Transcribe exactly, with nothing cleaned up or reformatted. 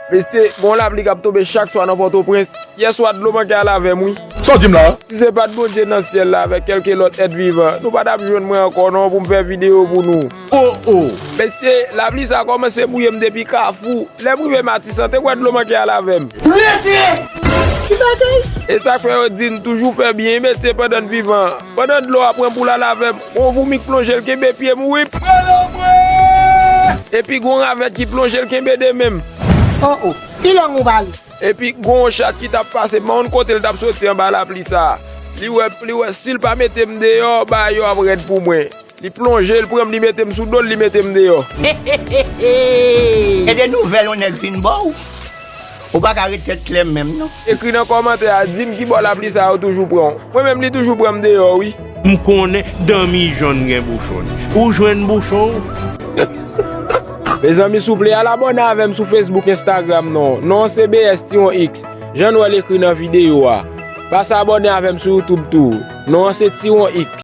Mesye, gon lapli k ap tonbe chak swa nan Pòtoprens. Yèswa dlo manke al avè m, wi. Sa w di m la? Si se pa t Bondye nan syèl la avèk kèlke lòt èt vivan, nou pa t ap jwenn mwen ankò non pou m fè videyo pou nou. Oh, oh! Mesye, lapli sa kòmanse mouye m depi Kafou. Lè m rive Matisan, te kwè dlo manke al avè m. Rete! Ki bagay? E sa k fè yo di n toujou fè byen, mesye, pandan n vivan. Pandan dlo a pran pou l al avè m, gon voumi k plonje l kenbe pye m, wi. Pran lanmè! Epi gon ravèt ki plonje l kenbe de men m. Oh, oh. Ki lang ou pale? Epi gon chat ki t ap pase, m pa konn kote l t ap soti anba lapli sa. Li wè, li wè, si l pa mete m deyò, bagay yo ap rèd pou mwen. Li plonje, li pran m, li mete m sou do l, li mete m deyò. E de nouvèl yon nèg vin ba w? Ou pa ka ret tèt klè menm non. Ekri nan kòmantè a, di m ki bò lapli sa yo toujou pran w. Mwen menm li toujou pran m deyò, wi. M konnen dan mijonn gen bouchon. Ou jwenn bouchon w? Mezanmi, souple, al abòne avè m sou Facebook, Instagram non. Non an se B S Tiwon X. Jan nou wè l ekri nan videyo a. Pase abòne avè m sou YouTube tou. Non an se Tiwon X.